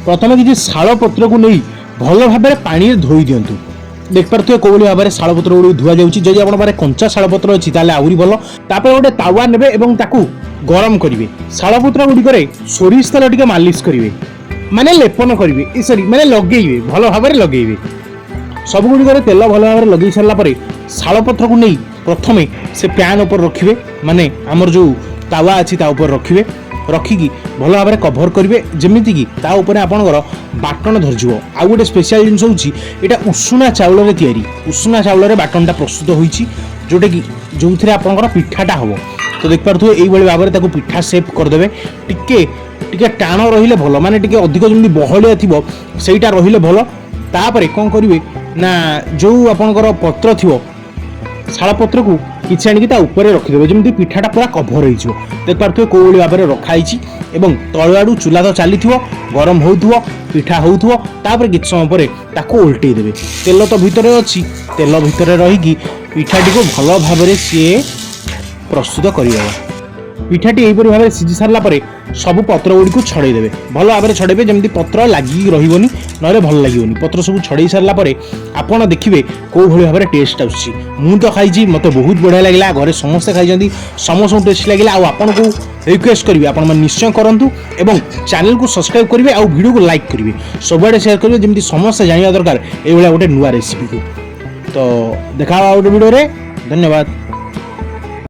ପ୍ରଥମେ କିଛି ଶାଳ ପତ୍ରକୁ ନେଇ ଭଲ ଭାବରେ ପାଣିରେ ଧୋଇ ଦିଅନ୍ତୁ। ଦେଖିପାରୁଥିବେ କୋଉଭଳି ଭାବରେ ଶାଳପତ୍ର ଗୁଡ଼ିକୁ ଧୁଆଯାଉଛି। ଯଦି ଆପଣଙ୍କ ପାଖରେ କଞ୍ଚା ଶାଳପତ୍ର ଅଛି, ତାହେଲେ ଆହୁରି ଭଲ। ତାପରେ ଗୋଟେ ତାୱା ନେବେ ଏବଂ ତାକୁ ଗରମ କରିବେ। ଶାଳପତ୍ର ଗୁଡ଼ିକରେ ସୋରିଷ ତେଲ ଟିକେ ମାଲିସ କରିବେ, ମାନେ ଲେପନ କରିବେ, ଏ ସରି, ମାନେ ଲଗେଇବେ, ଭଲ ଭାବରେ ଲଗେଇବେ। ସବୁ ଗୁଡ଼ିକରେ ତେଲ ଭଲ ଭାବରେ ଲଗେଇ ସାରିଲା ପରେ ଶାଳପତ୍ରକୁ ନେଇ ପ୍ରଥମେ ସେ ପ୍ୟାନ୍ ଉପରେ ରଖିବେ, ମାନେ ଆମର ଯେଉଁ ତାୱା ଅଛି ତା ଉପରେ ରଖିବେ। ରଖିକି ଭଲ ଭାବରେ କଭର କରିବେ, ଯେମିତିକି ତା ଉପରେ ଆପଣଙ୍କର ବାଟଣ ଧରିଯିବ। ଆଉ ଗୋଟେ ସ୍ପେଶିଆଲ ଜିନିଷ ହେଉଛି, ଏଇଟା ଉଷୁନା ଚାଉଳରେ ତିଆରି। ଉଷୁନା ଚାଉଳରେ ବାଟଣଟା ପ୍ରସ୍ତୁତ ହୋଇଛି, ଯେଉଁଟାକି ଯେଉଁଥିରେ ଆପଣଙ୍କର ପିଠାଟା ହେବ। ତ ଦେଖିପାରୁଥିବେ, ଏଇଭଳି ଭାବରେ ତାକୁ ପିଠା ସେପ୍ କରିଦେବେ। ଟିକେ ଟିକେ ଟାଣ ରହିଲେ ଭଲ, ମାନେ ଟିକେ ଅଧିକ ଯେମିତି ବହଳିଆ ଥିବ, ସେଇଟା ରହିଲେ ଭଲ। ତାପରେ କ'ଣ କରିବେ ନା, ଯେଉଁ ଆପଣଙ୍କର ପତ୍ର ଥିବ, ଶାଳପତ୍ରକୁ କିଛି ଆଣିକି ତା ଉପରେ ରଖିଦେବେ, ଯେମିତି ପିଠାଟା ପୁରା କଭର ହେଇଯିବ। ଦେଖିପାରୁଥିବେ କେଉଁଭଳି ଭାବରେ ରଖା ହେଇଛି ଏବଂ ତଳଆଡ଼ୁ ଚୁଲା ତ ଚାଲିଥିବ, ଗରମ ହେଉଥିବ, ପିଠା ହେଉଥିବ। ତାପରେ କିଛି ସମୟ ପରେ ତାକୁ ଓଲଟେଇ ଦେବେ। ତେଲ ତ ଭିତରେ ଅଛି, ତେଲ ଭିତରେ ରହିକି ପିଠାଟିକୁ ଭଲ ଭାବରେ ସିଏ ପ୍ରସ୍ତୁତ କରିଦେବ। ପିଠାଟି ଏହିପରି ଭାବରେ ସିଝି ସାରିଲା ପରେ ସବୁ ପତ୍ର ଗୁଡ଼ିକୁ ଛଡ଼େଇ ଦେବେ। ଭଲ ଭାବରେ ଛଡ଼େଇବେ, ଯେମିତି ପତ୍ର ଲାଗିକି ରହିବନି, ନହେଲେ ଭଲ ଲାଗିବନି। ପତ୍ର ସବୁ ଛଡ଼େଇ ସାରିଲା ପରେ ଆପଣ ଦେଖିବେ କେଉଁ ଭଳି ଭାବରେ ଟେଷ୍ଟ ଆସୁଛି। ମୁଁ ତ ଖାଇଛି, ମୋତେ ବହୁତ ବଢ଼ିଆ ଲାଗିଲା। ଘରେ ସମସ୍ତେ ଖାଇଛନ୍ତି, ସମସ୍ତଙ୍କୁ ଟେଷ୍ଟ ଲାଗିଲା। ଆଉ ଆପଣଙ୍କୁ ରିକ୍ୱେଷ୍ଟ କରିବି, ଆପଣମାନେ ନିଶ୍ଚୟ କରନ୍ତୁ ଏବଂ ଚ୍ୟାନେଲକୁ ସବସ୍କ୍ରାଇବ୍ କରିବେ ଆଉ ଭିଡ଼ିଓକୁ ଲାଇକ୍ କରିବେ, ସବୁଆଡ଼େ ସେୟାର କରିବେ, ଯେମିତି ସମସ୍ତେ ଜାଣିବା ଦରକାର ଏଇଭଳିଆ ଗୋଟେ ନୂଆ ରେସିପିକୁ। ତ ଦେଖା ହବା ଆଉ ଗୋଟେ ଭିଡ଼ିଓରେ। ଧନ୍ୟବାଦ।